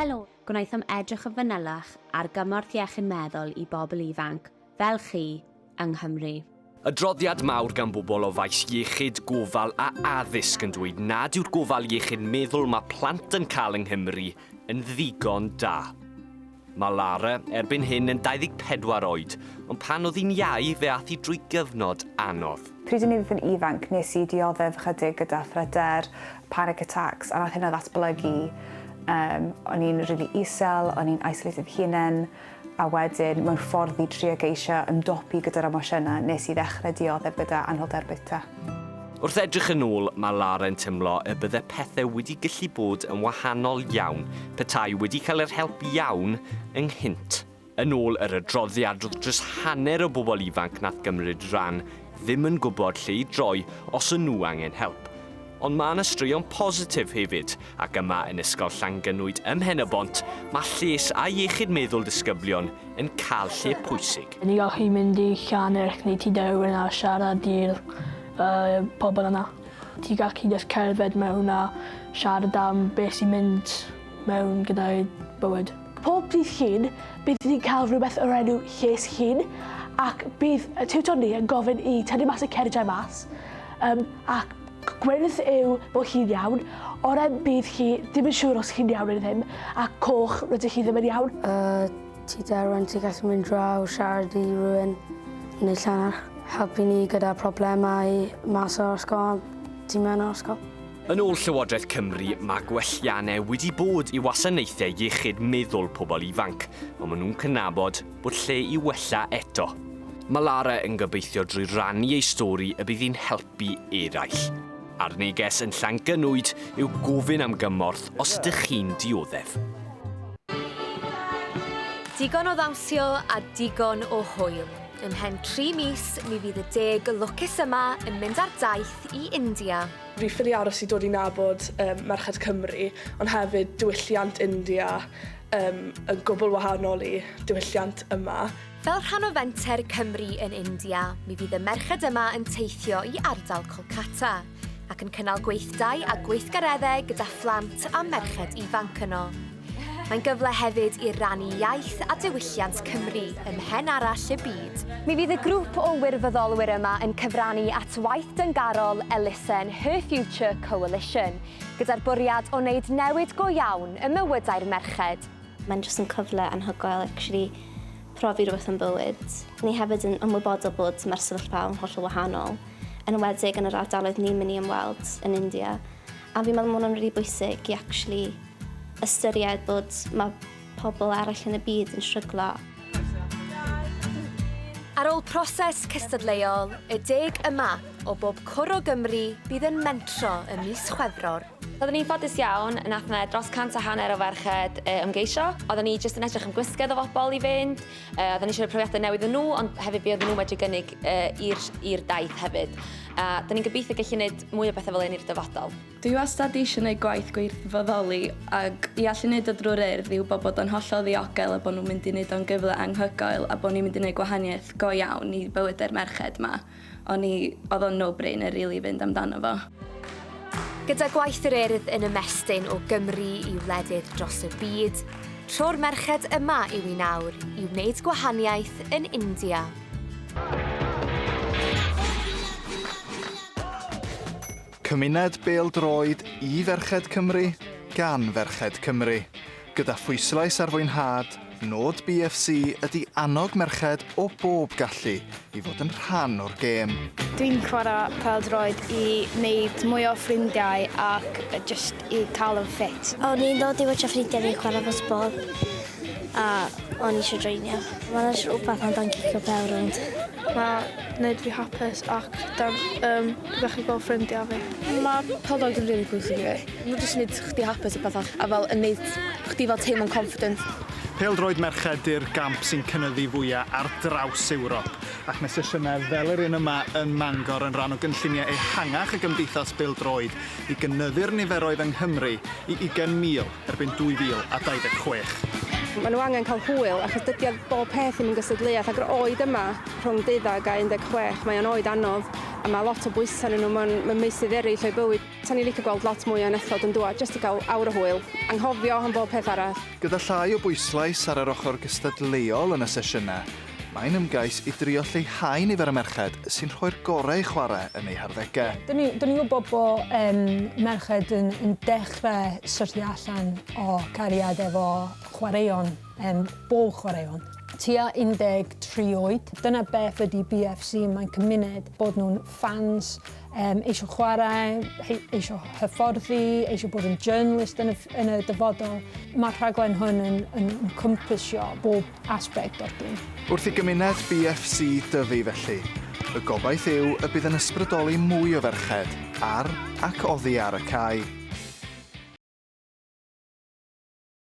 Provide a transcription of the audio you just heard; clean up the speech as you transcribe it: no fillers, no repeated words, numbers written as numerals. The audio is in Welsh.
Helo, gwnaethom edrych yn fanylach ar gymorth iechyd meddwl i bobl ifanc, fel chi, yng Nghymru. Adroddiad mawr gan bobl o faes iechyd, gofal a addysg yn dweud nad yw'r gofal iechyd meddwl mae plant yn cael yng Nghymru yn ddigon da. Mae Lara erbyn hyn yn 24 oed, ond pan oedd hi'n iau fe ath hi drwy gyfnod anodd. Pryd o'n i yn ifanc nes i dioddef chydig gyda phryder, panic attacks, a nath hynna ddatblygu. Um, o'n i'n really isel, o'n i'n isolated fy hunain, a wedyn mewn ffordd i trio geisio ymdopi gyda'r emosiynau, nes i ddechrau dioddef gyda anhwylder bwyta. Wrth edrych yn ôl, mae Lara yn teimlo y bydde pethau wedi gallu bod yn wahanol iawn petai wedi cael yr help iawn ynghynt. Yn ôl yr adroddiad, roedd dros hanner o bobl ifanc nath gymryd rhan ddim yn gwybod lle i droi os o'n nhw angen help. Ond mae yna straeon positif hefyd, ac yma yn Ysgol Llangynwyd ym Mhen-y-bont, mae lles a iechyd meddwl disgyblion yn cael lle pwysig. Ni'n gallu mynd i Llannerch neu Tŷ Derwin a siarad i'r uh, pobl yna. Ti'n gallu just cerdded mewn a siarad am beth sy'n mynd mewn gyda'i bywyd. Pob dydd Llun, bydd ni'n cael rhywbeth o'r enw Lles Llun, ac bydd y tiwtor ni yn gofyn i tynnu mas y cerdiau mas, um, ac gwyrdd yw bod chi'n iawn, oren bydd chi ddim yn siŵr os chi'n iawn neu ddim, a coch rydych chi ddim yn iawn. Uh, ti Derwen, ti'n gallu mynd draw, siarad i rhywun neu llanach, helpu ni gyda problemau mas o'r ysgol, tu mewn o'r ysgol. Yn ôl Llywodraeth Cymru, mae gwelliannau wedi bod i wasanaethau iechyd meddwl pobl ifanc, ond maen nhw'n cydnabod bod lle i wella eto. Mae Lara yn gobeithio drwy rannu ei stori y bydd hi'n helpu eraill. A'r neges yn Llangynwyd yw gofyn am gymorth os ydych chi'n dioddef. Digon o ddawnsio a digon o hwyl. Ymhen 3 mis, mi fydd y deg lwcus yma yn mynd ar daith i India. Fi ffili aros i dod i nabod um, Merched Cymru, ond hefyd diwylliant India um, yn gwbl wahanol i diwylliant yma. Fel rhan o fenter Cymru yn India, mi fydd y merched yma yn teithio i ardal Kolkata ac yn cynnal gweithdai a gweithgareddau gyda phlant a merched ifanc yno. Mae'n gyfle hefyd i rannu iaith a diwylliant Cymru ym mhen arall y byd. Mi fydd y grŵp o wirfoddolwyr yma yn cyfrannu at waith dyngarol elusen Her Future Coalition, gyda'r bwriad o wneud newid go iawn ym mywydau'r merched. Mae'n jyst yn cyfle anhygoel actually profi rhywbeth yn bywyd. Ni hefyd yn ymwybodol bod mae'r sefyllfa yn hollol wahanol, yn enwedig yn yr ardaloedd ni'n mynd i ymweld yn India. A fi'n meddwl ma' hwnna'n rili bwysig i actually ystyried bod mae pobl eraill yn y byd yn stryglo. Ar ôl proses cystadleuol, y deg yma o bob cwr o Gymru bydd yn mentro ym mis Chwefror. Oedden ni'n ffodus iawn, nath 'na dros 150 o ferched ymgeisio. Oedden ni jyst yn edrych am gwisgedd o bobl i fynd, oedden ni eisiau rhoi profiadau newydd iddyn nhw, ond hefyd be oedden nhw'n medru gynnig i'r daith hefyd. A 'dan ni'n gobeithio gallu gwneud mwy o bethau fel hyn i'r dyfodol. Dwi wastad eisiau gwneud gwaith gwirfoddoli ac i allu wneud o drwy'r Urdd i wybod bod o'n hollol ddiogel a bod nhw'n mynd i wneud o'n gyfle anghygoel a bod ni'n mynd i wneud gwahaniaeth go iawn i bywydau'r merched 'ma. O'n i... oedd o'n no-brainer rili i fynd amdano fo. Gyda gwaith yr Urdd yn ymestyn o Gymru i wledydd dros y byd, tro'r merched yma yw i nawr i wneud gwahaniaeth yn India. Cymuned bêl-droed i Ferched Cymru, gan Ferched Cymru. Gyda phwyslais ar fwynhad, nod BFC ydy annog merched o bob gallu i fod yn rhan o'r gêm. Dwi'n chwarae pêl-droed i wneud mwy o ffrindiau ac jyst i cael yn ffit. O'n i'n dod i watcha ffrindiau fi chwarae football a o'n i eisiau joinio. Mae'n rhywbeth amdan cicio bêl rownd. Mae wneud fi hapus ac dan, um, dwi'n gallu gweld ffrindiau fi. Mae pêl-droed yn rili bwysig i fi. Mae jyst yn neud chdi hapus a pethau a fel yn neud chdi fel teimlo'n confident. Pêl-droed merched yw'r gamp sy'n cynyddu fwya ar draws Ewrop, ac mae sesiynau fel yr un yma ym Mangor yn rhan o gynlluniau ehangach y Gymdeithas Bêl-droed i gynyddu'r niferoedd yng Nghymru i 20,000 erbyn 2026. Maen nhw angen cael hwyl achos dydy bob peth ddim yn gystadleuaeth ac yr oed yma rhwng 12 a 16 mae o'n oed anodd. A mae lot o bwysau arnyn nhw mewn, mewn meysydd eraill o'i bywyd. Sa'n ni'n licio gweld lot mwy o enethod yn dŵad, jyst i gael awr o hwyl, anghofio am bob peth arall. Gyda llai o bwyslais ar yr ochr gystadleuol yn y sesiynau, mae'n ymgais i drio lleihau nifer y merched sy'n rhoi'r gorau i chwarae yn eu harddegau. Dyn ni'n ni gwybod bod merched yn dechrau syrthio allan o cariad efo chwaraeon, bob chwaraeon. Tua 13 oed. Dyna beth ydy BFC, mae'n cymuned, bod nhw'n fans, eisiau chwarae, eisiau hyfforddi, eisiau bod yn journalist yn y dyfodol. Mae'r rhaglen hwn yn cwmpasio bob aspect o'r gêm. Wrth i gymuned BFC dyfu felly, y gobaith yw y bydd yn ysbrydoli mwy o ferched ar ac oddi ar y cae.